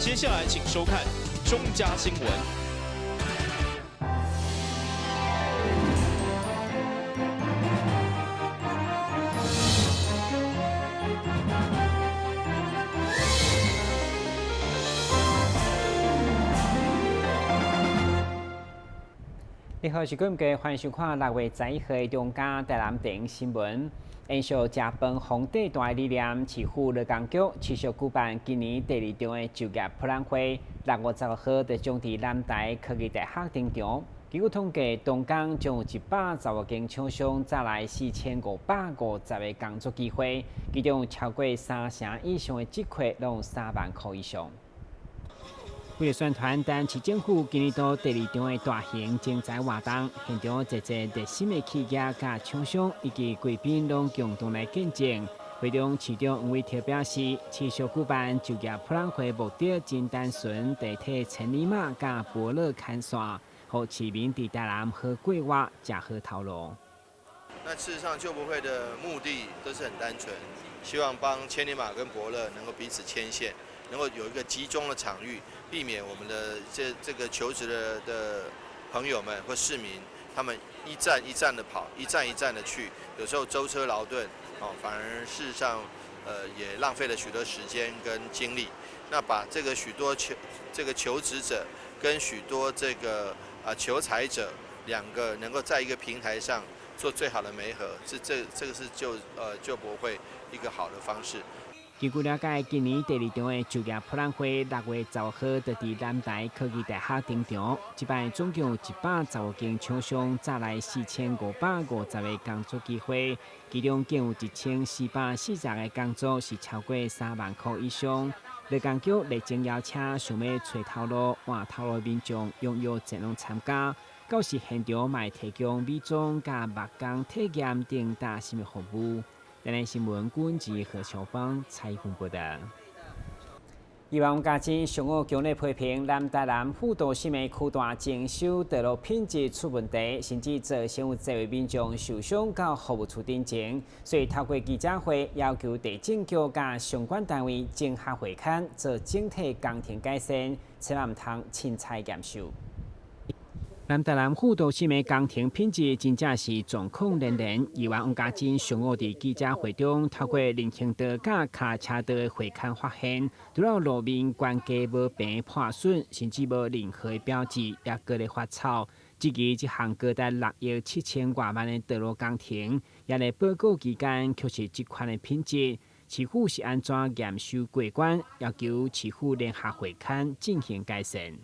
接下來請收看中嘉新聞。你好，是今日歡迎收看6月11號的中嘉台南電新聞。延續食飯皇帝大的理念，市府勞工局持續舉辦今年第二場的就業博覽會，6月16號就將佇南台科技大學登場。根據統計，當工將有115間廠商載來4550個工作機會，其中超過三成以上的職缺攏有3萬箍以上。為了宣傳台南市政府今年度第二場的大型徵才活動，現場濟濟熱心的企業佮廠商以及貴賓攏共同來見證。會中市長黃偉哲表示，持續舉辦就業博覽會目的真單純，地替千里馬佮伯樂牽線，予市民佇台南好過活，食好頭路。那事實上，就博會的目的都是很單純，希望幫千里馬跟伯樂能夠彼此牽線，能夠有一個集中的場域，避免我們的這個求職的朋友們或市民，他們一站一站的跑，一站一站的去，有時候舟車勞頓，哦，反而事實上，也浪費了許多時間跟精力。那把這個許多求這個求職者跟許多這個啊求才者兩個能夠在一個平台上做最好的媒合，是這個是就博會一個好的方式。根據了解，今年第二場的就業博覽會6月10號就佇南台科技大學登場。這擺總共有115間廠商載來4550個工作機會，其中更有1440個工作是超過3萬箍以上。勞工局熱情邀請想欲揣頭路、換頭路的民眾踴躍前往參加。到時現場嘛會提供美妝佮木工體驗等搭什麼服務。台南新聞郭文何小芳採訪報道。議員王家珍上午強烈批評南台南副都心的區段徵收道路品質出問題，甚至造成有濟位民眾受傷到服務處頂前，所以透過記者會要求地政局佮相關單位整合會勘，做整體工程改善，千萬毋通凊彩驗收。南台南副都心的工程品質真正是狀況連連。議員王家珍上午佇記者會中，透過人行道佮跤車道的會勘發現，除了路面懸架無平破損，甚至無任何標誌，也閣咧發臭。質疑這項高達6億7千外萬的道路工程，也咧報告期間卻是這款的品質，市府是按怎驗收過關？要求市府聯合會勘進行改善。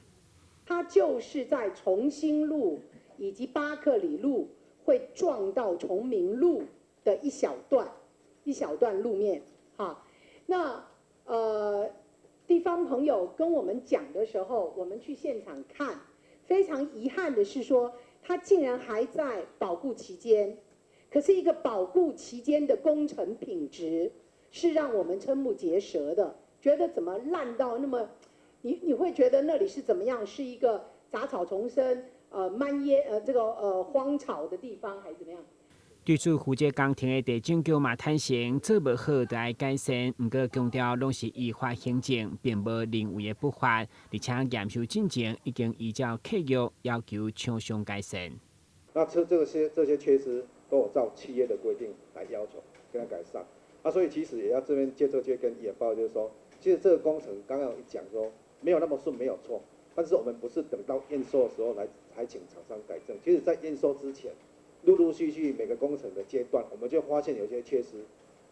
它就是在重新路以及巴克里路會撞到崇明路的一小段，一小段路面，哈。那地方朋友跟我們講的時候，我們去現場看，非常遺憾的是說，它竟然還在保固期間。可是，一個保固期間的工程品質是讓我們瞠目結舌的，覺得怎麼爛到那麼？你會覺得那裡是怎麼樣？是一個雜草叢生、蔓延、這個荒草的地方，還是怎麼樣？對此，負責工程的地政局嘛坦承，做無好就愛改善，毋過強調攏是依法行政，並無人為的不法，而且驗收進前已經依照契約要求廠商改善。那這些缺失都有照契約的規定來要求跟他改善。啊，所以其實也要這邊借這個機會跟議員報告，就是說，其實這個工程剛剛有講說沒有那麼順，沒有錯，但是我們不是等到驗收的時候來才請廠商改正。其實，在驗收之前，陸陸續續每個工程的階段，我們就發現有些缺失，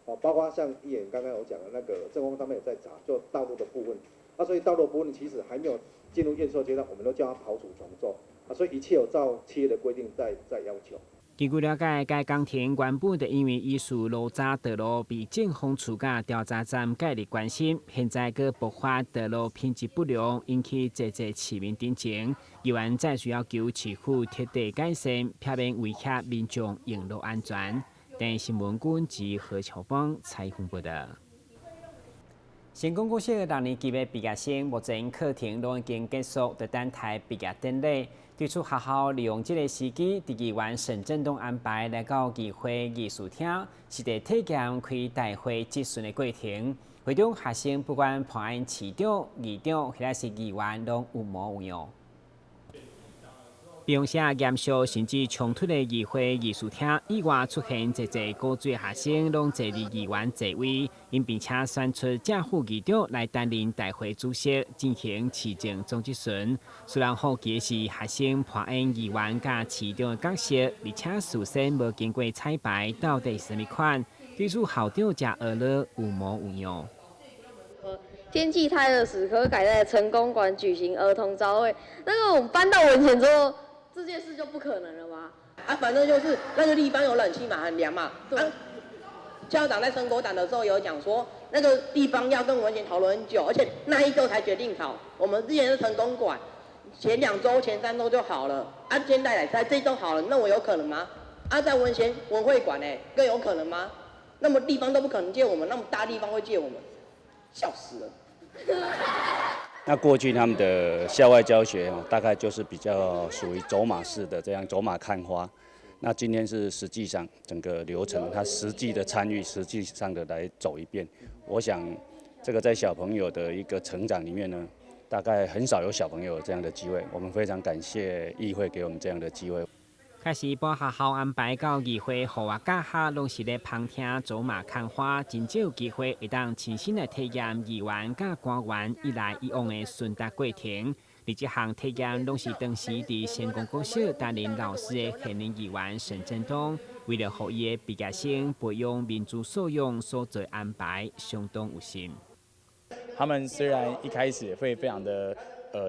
哦，包括像議員剛剛有講的那個政風他們也在查，就道路的部分。啊，所以道路部分其實還沒有進入驗收階段，我們都叫他刨除重做。啊，所以一切有照契約的規定在要求。根據了解，該工程原本就因為疑似路渣道路被政風處佮調查站介入關心，現在閣爆發道路品質不良，引起濟濟市民頂前。議員再次要求市府徹底改善，避免威脅民眾用路安全。電視新聞軍及何秋芳採訪報道。成功國小六年級的畢業生，目前課程攏已經結束，就等待畢業典禮。對此學校利用這个時機，佇議員沈振東安排來到議會議事廳，實地體驗開大會質詢的過程。會中學生不管扮演市長、議長，或者是議員，攏有模有樣。並且嚴肅甚至衝突的議會議事廳意外出現，濟濟古錐學生攏坐佇議員座位，𪜶並且選出正副議長來擔任大會主席，進行市政總質詢。雖然好奇的是學生扮演議員佮市長的角色，而且事先無經過彩排，到底是啥物款？對此校長誠呵咾有模有樣。天氣太熱時，可改在成功館舉行兒童朝會。那個我們搬到文賢之後，這件事就不可能了嗎？啊，反正就是那個地方有冷氣嘛，很涼嘛。對。啊，校長在成果展的時候有講說，那個地方要跟文賢討論很久，而且那一周才決定好。我們之前是成功館，前2週、前3週就好了。啊，現在來在這週好了，那我有可能嗎？啊，在文賢文會館呢，更有可能嗎？那麼地方都不可能借我們，那麼大地方會借我們，笑死了。那過去他們的校外教學大概就是比較屬於走馬式的這樣走馬看花。那今天是實際上整個流程，他實際的參與，實際上的來走一遍。我想這個在小朋友的一個成長裡面呢，大概很少有小朋友有這樣的機會。我們非常感謝議會給我們這樣的機會。開始把學校安排到議會戶外教學，攏是咧旁聽走馬看花，真少有機會會當親身來體驗議員佮官員一來一往的詢答過程。而這項體驗攏是當時佇成功國小擔任老師的現任議員沈振東，為了予伊的畢業生培養民主素養所做安排，相當有心。他們雖然一開始會非常的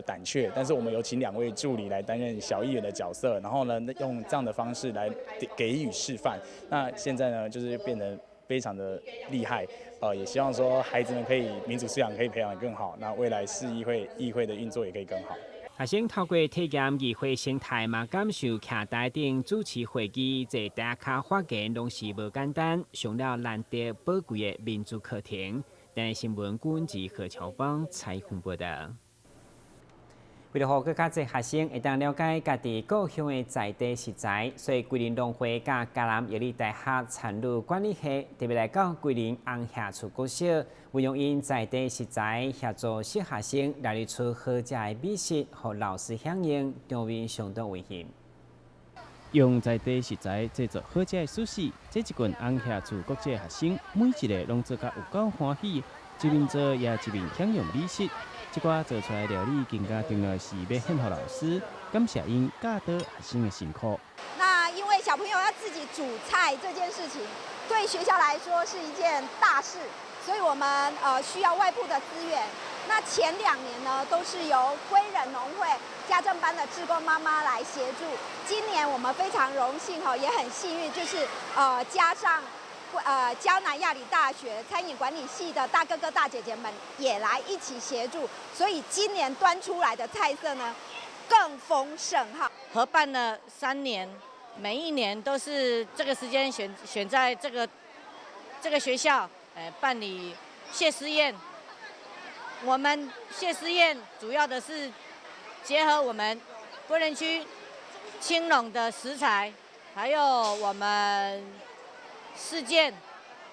膽怯，但是我們有請兩位助理來擔任小議員的角色，然後呢，用這樣的方式來給予示範。那現在呢，就是變得非常的厲害，也希望說孩子們可以民主素養可以培養得更好，那未來市議會議會的運作也可以更好。學生透過體驗議會生態，嘛感受徛台頂主持會議、坐台跤發言，攏是無簡單，上了難得寶貴的民主課程。電視新聞郭文吉何喬芳採訪報道。為了予閣較濟學生會當了解家己故鄉的在地食材，所以桂林農會佮嘉南藥理大學餐旅管理系特別來到桂林紅霞厝國小，運用𪜶在地食材協助小學生料理出好食的美食，予老師享用，場面相當溫馨。用在地食材製作好食的壽司，這一群紅霞厝國小學生每一个攏做甲有夠歡喜，一面做也一面享用美食。這寡做出來料理更加重要的是欲獻予老師，感謝𪜶教導學生的辛苦。那因為小朋友要自己煮菜這件事情，對學校來說是一件大事，所以我們需要外部的資源。那前2年呢，都是由歸仁農會家政班的志工媽媽來協助。今年我們非常榮幸哈，也很幸運，就是加上嘉南藥理大學餐飲管理系的大哥哥大姐姐們也來一起協助，所以今年端出來的菜色呢更豐盛哈。合辦了3年，每一年都是這個時間選在這個學校，辦理謝師宴。我們謝師宴主要的是結合我們歸仁區青農的食材，還有我們事件，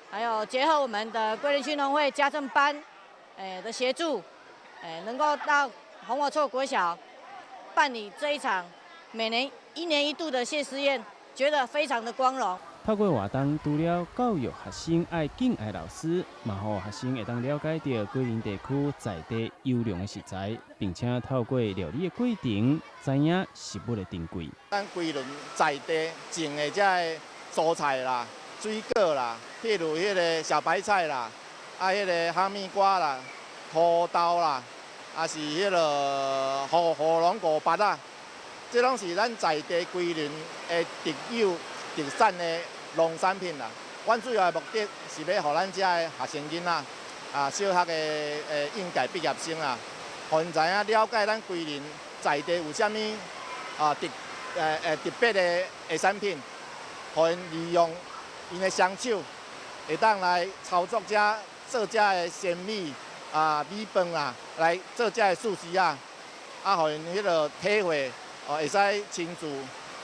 還有結合我們的歸仁區農會家政班，的協助，能夠到紅華厝國小辦理這一場每年一年一度的謝師宴，覺得非常的光榮。透過活動，除了教育學生愛敬愛老師，嘛予學生會當了解著桂林地區在地優良的食材，並且透過料理的過程，知影食物的珍貴。咱桂林在地種的這个蔬菜啦、水果啦，譬如彼个小白菜啦，啊，彼个哈密瓜啦、土豆啦，啊是彼个火龍果芭仔，這攏是咱在地桂林的特有特產的農產品啦。阮主要的目的是欲予咱遮的學生囡仔，啊，小學的應屆畢業生啊，予𪜶知影了解咱桂林在地有啥物啊特別的產品，予𪜶利用𪜶的雙手，會當來操作這做這个鮮美啊米飯啦，來做這个壽司仔，啊，予𪜶彼个體會哦，會使親自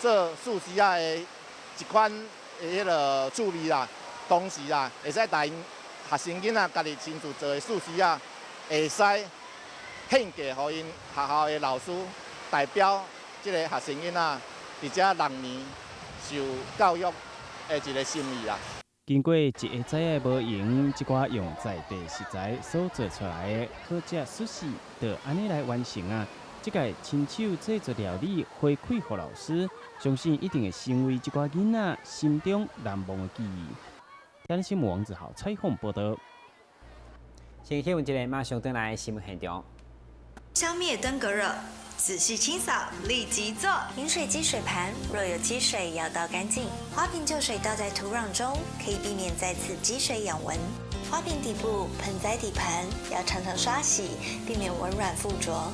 做壽司仔的一款的彼个趣味啦。同時啦，會使帶𪜶學生囡仔家己親自做的壽司仔，會使獻給予𪜶學校的老師，代表這個學生囡仔佇遮6年受教育的一個心意啦。經過一下早的無閒，這寡用在地食材所做出來的好食壽司，就按呢來完成啊！這屆親手製作料理回饋予老師，相信一定會成為這寡囡仔心中難忘的記憶。台南新聞王子豪採訪報導。先去問一下，馬上轉來新聞現場。消滅登革熱，仔細清掃，立即做。飲水機水盤若有積水，要倒乾淨。花瓶舊水倒在土壤中，可以避免再次積水養蚊。花瓶底部、盆栽底盤要常常刷洗，避免蚊卵附着。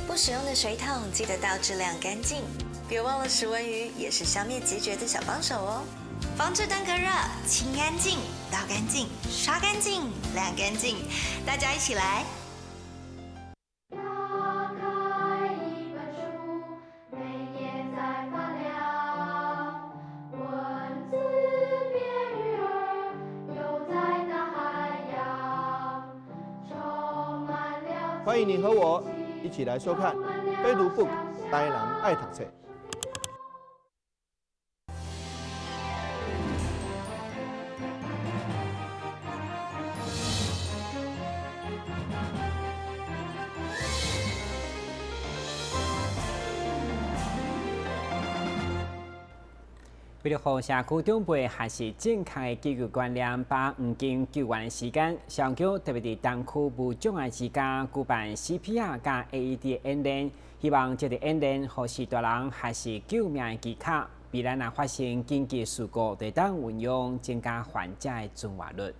不使用的水桶記得倒置晾乾淨。別忘了食蚊魚也是消滅孑孓的小幫手哦。防治登革熱，清乾淨，倒乾淨，刷乾淨，晾乾淨，大家一起來。打開一本書，每頁在發亮，文字變魚兒，游在大海洋，充滿了。歡迎你和我一起來收看《非讀 book》台南愛讀冊。為了予社區長輩學習正確的急救觀念，把黃金救援的時間，消防局特別佇東區無障礙之家舉辦 CPR 佮 AED 的演練，希望這個演練予序大人學習救命的技巧，未來若發生緊急事故，就會當運用，增加患者的存活率。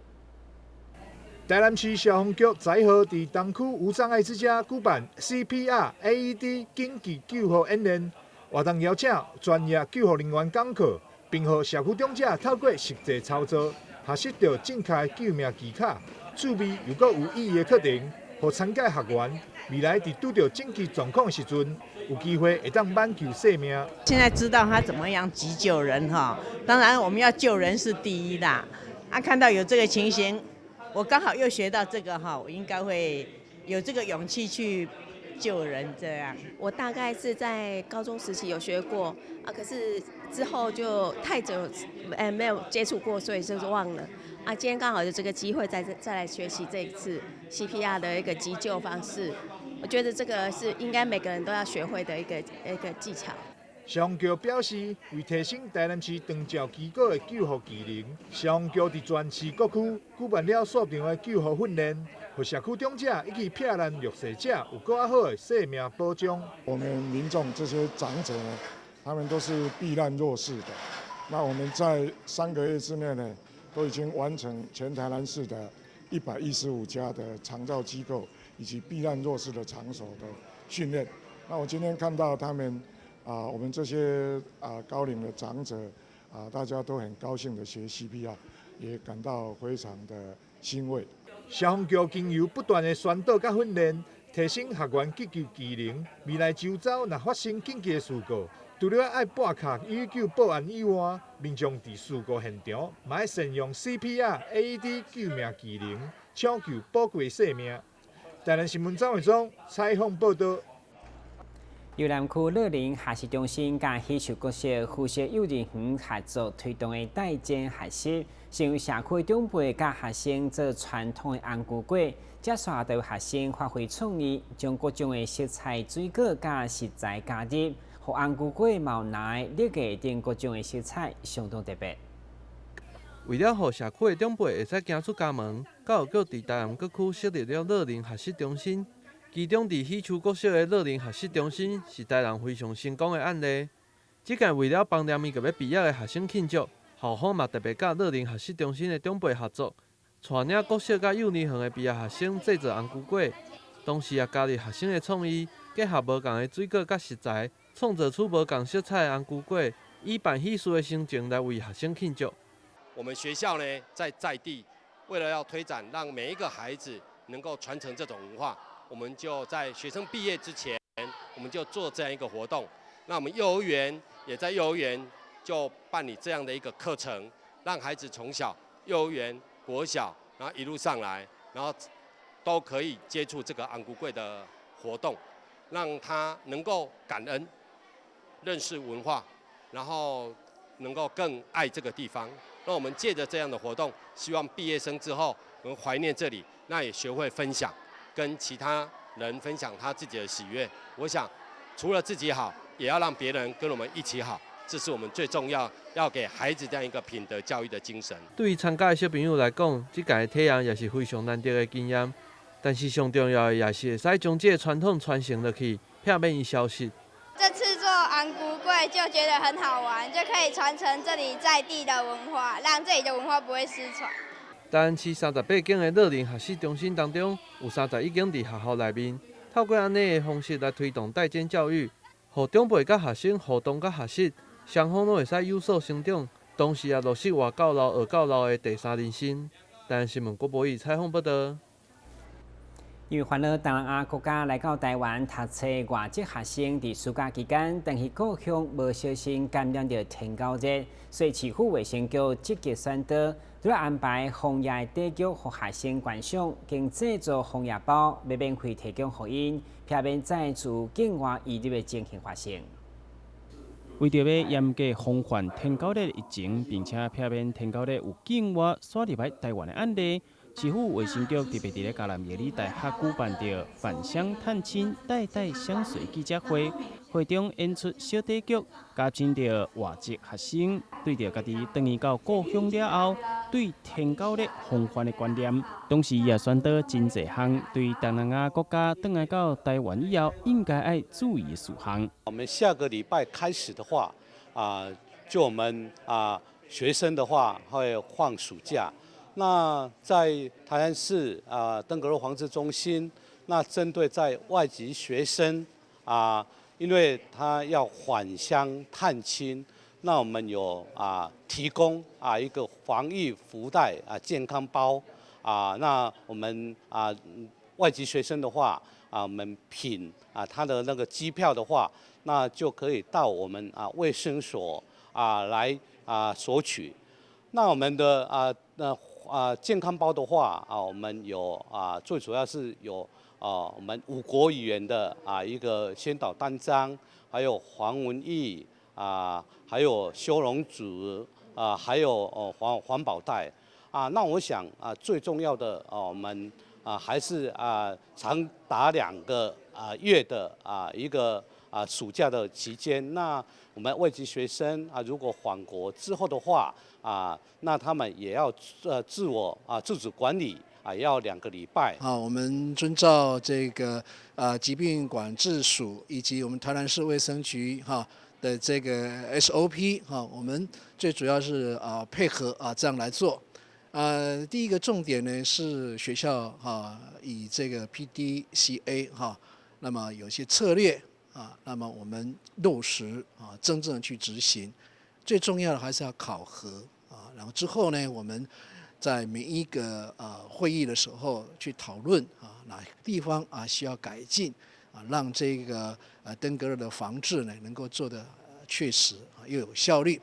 台南市消防局10號佇東區無障礙之家舉辦 CPR、AED 緊急救護演練，活動邀請專業救護人員講課。並予社區長者透過實際操作，學習著正確的救命技巧，趣味又閣有意義的課程，予參加學員未來佇拄著緊急狀況的時陣，有機會會當挽救性命。現在知道他怎麼樣急救人哈，當然我們要救人是第一啦。啊，看到有這個情形，我剛好又學到這個哈，我應該會有這個勇氣去救人這樣。我大概是在高中時期有學過啊，可是之後就太久沒有接觸過，所以就是忘了。啊，今天剛好有這個機會再來學習這一次 CPR 的一個急救方式，我覺得這個是應該每個人都要學會的一個技巧。消防局表示，為提升台南市長照機構的救護技能，消防局佇全市各區舉辦了數場的救護訓練，予社區長者以及避難弱勢者有閣較好的生命保障。我們民眾這些長者呢，他們都是避難弱勢的。那我們在3個月之內呢，都已經完成全台南市的115家的長照機構以及避難弱勢的場所的訓練。那我今天看到他們啊，我們這些啊高齡的長者啊，大家都很高興的學 CPR，也感到非常的欣慰。消防局經由不斷的宣導佮訓練，提升學員急救技能。未來周遭若發生緊急的事故，除了愛撥敲119報案以外，民眾佇事故現場嘛愛善用 CPR、AED 救命技能，搶救寶貴性命。台南新聞張偉忠採訪報導。由南區樂齡學習中心佮喜樹國小附設幼兒園合作推動的代煎學習，先由社區長輩佮學生做傳統的紅龜粿，接續就由學生發揮創意，將各種的色彩水果佮食材加入，予紅龜粿嘛有藍、綠的等各種的色彩，相當特別。為了予社區的長輩會使行出家門，教育局佇台南各區設立了樂齡學習中心。其中，佇喜樹國小的樂齡學習中心是台南非常成功的案例。這屆為了幫念伊欲畢業的學生慶祝，校方嘛特別佮樂齡學習中心的長輩合作，帶領國小佮幼兒園的畢業學生製作紅龜粿，同時也加入學生的創意，結合無仝的水果佮食材，創造出無仝色彩的紅龜粿，以辦喜事的心情來為學生慶祝。我們學校呢，在在地，為了要推展，讓每一個孩子能夠傳承這種文化，我們就在學生畢業之前，我們就做這樣一個活動。那我們幼兒園也在幼兒園就辦理這樣的一個課程，讓孩子從小幼兒園、國小，然後一路上來，然後都可以接觸這個紅龜粿的活動，讓他能夠感恩、認識文化，然後能夠更愛這個地方。那我們借著這樣的活動，希望畢業生之後能懷念這裡，那也學會分享，跟其他人分享他自己的喜悅。我想，除了自己好，也要讓別人跟我們一起好，這是我們最重要要給孩子這樣一個品德教育的精神。對於參加的小朋友來講，這屆的體驗也是非常難得的經驗。但是上重要的也是會使將這个傳統傳承落去，避免伊消失。這次做紅龜粿就覺得很好玩，就可以傳承這裡在地的文化，讓這裡的文化不會失傳。台南市38間的樂齡學習中心當中，有31間佇學校內面，透過按呢的方式來推動代間教育，予長輩佮學生互動佮學習，雙方攏會使有所成長，同時也落實活到老學到老的第三人生。台南新聞郭博義採訪報導。因為煩惱東南亞國家來到台灣讀冊外籍學生，佇暑假期間轉去故鄉，無小心感染著天狗熱，所以市府衛生局積極宣導，除了安排楓葉短劇予學生觀賞，更製作楓葉包，欲免費提供予𪜶，避免再次境外移入的情形發生。為著欲嚴格防範天狗熱疫情，並且避免天狗熱有境外徙入來台灣的案例，市府衛生局特別佇咧嘉南藥理大學舉辦著返鄉探親、代代相隨記者會，會中演出小短劇，加深著外籍學生對著家己轉去到故鄉了後，對天狗熱防範的觀念。同時也宣導真濟項對東南亞國家轉來到台灣以後應該愛注意的事項。我們下個禮拜開始的話，就我們學生的話會放暑假。那在台南市登革熱防治中心，那針對在外籍學生因為他要返鄉探親，那我們有提供一個防疫福袋健康包那我們外籍學生的話我們憑他的那個機票的話，那就可以到我們衛生所來索取。那我們的那健康包的話我們有最主要是有我們五國語言的一個宣導單張，還有防蚊液還有消膿紙還有環環保袋那我想最重要的我們還是長達2個月的一個暑假的期間，那我們外籍學生如果返國之後的話那他們也要自我自主管理要2個禮拜。我們遵照這個疾病管制署以及我們台南市衛生局的這個 SOP 我們最主要是配合這樣來做。第一個重點呢是學校以這個 PDCA 那麼有些策略那麼我們落實真正去執行。最重要的還是要考核然後之後呢，我們在每一個會議的時候去討論哪個地方需要改進讓這個登革熱的防治呢能夠做得確實又有效率。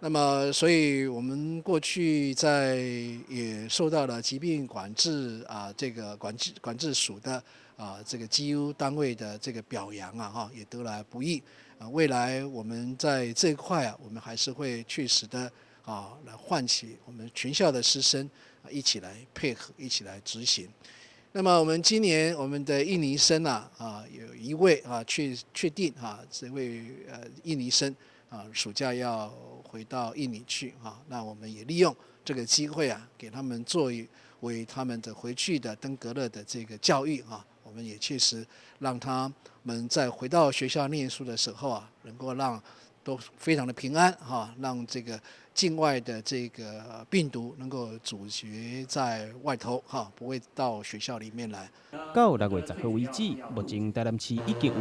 那麼，所以我們過去在也受到了疾病管制這個管制署的這個績優單位的這個表揚也得來不易。未來我們在這一塊我們還是會確實的來喚起我們全校的師生一起來配合，一起來執行。那麼我們今年我們的印尼生有一位確定這位印尼生暑假要回到印尼去那我們也利用這個機會給他們作為他們的回去的登革熱的這個教育我們也確實讓他們在回到學校念書的時候能夠讓都非常的平安讓這個境外的這個病毒能夠阻絕在外頭不會到學校裡面來。到6月10號為止，目前台南市已經有20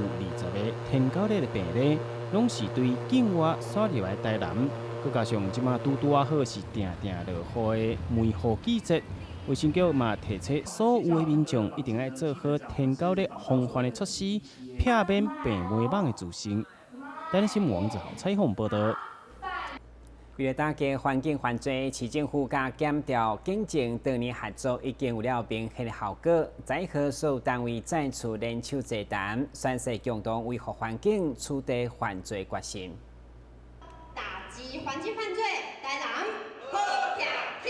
個天狗熱的病例，攏是對境外徙入來台南，閣加上這馬拄拄仔好是定定落雨的梅雨季節，衛生局嘛提醒所有的民眾一定愛做好天狗咧防範的措施，避免病媒蚊的滋生。台南新聞王子豪採訪報導。為了打擊環境犯罪，市政府佮檢調警政多年合作，已經有了明顯的效果。十一號所有單位再次聯手座談，宣示共同維護環境、取締犯罪決心。打擊環境犯罪，台南好徛起。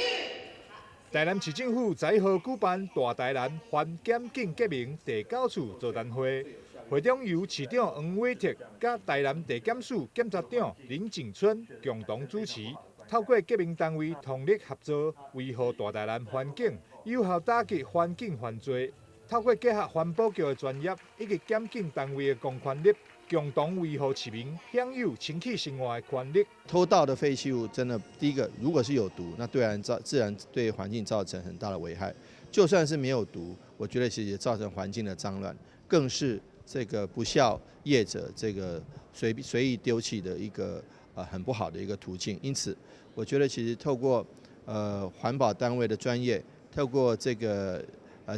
台南市政府11號舉辦大台南環檢警結盟第九次座談會，會中由市長黃偉哲佮台南地檢署檢察長林景春共同主持，透過結盟單位通力合作，維護大台南環境，有效打擊環境犯罪。透過結合環保局的專業以及檢警單位的公權力，共同維護市民享有清氣生活的權利。偷倒的廢棄物，真的第一個，如果是有毒，那對然造自然對環境造成很大的危害；就算是沒有毒，我覺得其實也造成環境的髒亂，更是這個不肖業者這個隨意丟棄的一個很不好的一個途徑。因此，我覺得其實透過環保單位的專業，透過這個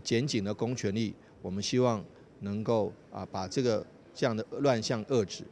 檢警的公權力，我們希望能夠把這樣的亂象遏止。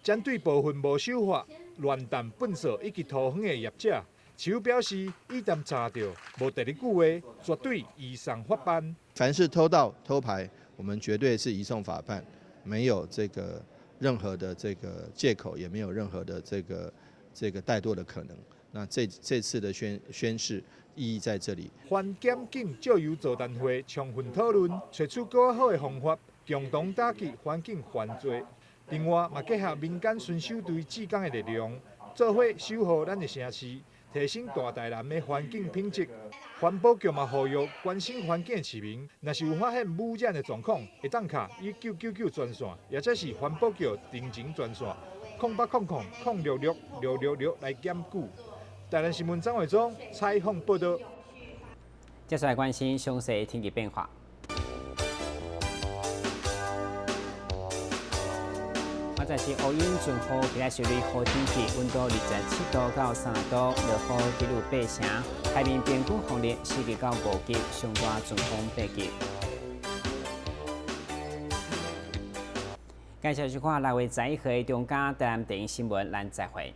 針對部分無守法、亂擲糞掃以及塗園的業者，市府表示，一旦查著無第二句話，絕對移送法辦。凡是偷盜偷排，我們絕對是移送法辦，沒有這個任何的這個借口，也沒有任何的這個怠惰的可能。那這次的宣示意義在這裡。環檢警借由座談會充分討論，揣出更好的方法，共同打擊環境犯罪。另外，嘛結合民間巡守隊志工的力量，做伙守護咱的城市，提升大台南的環境品質。環保局嘛呼籲關心環境的市民，若是有發現污染的狀況，會當敲1999專線，或者是環保局定情專線0800 066 666來檢舉。台南新聞張偉忠採訪報導。接下來關心詳細天氣變化。現在是烏雲陣雨，今日是雷雨天氣，溫度27度到30度，落雨幾率8成，海面平均風力4級到5級，上大陣風8級。感謝收看6月11號的中嘉台南電視新聞，咱再會。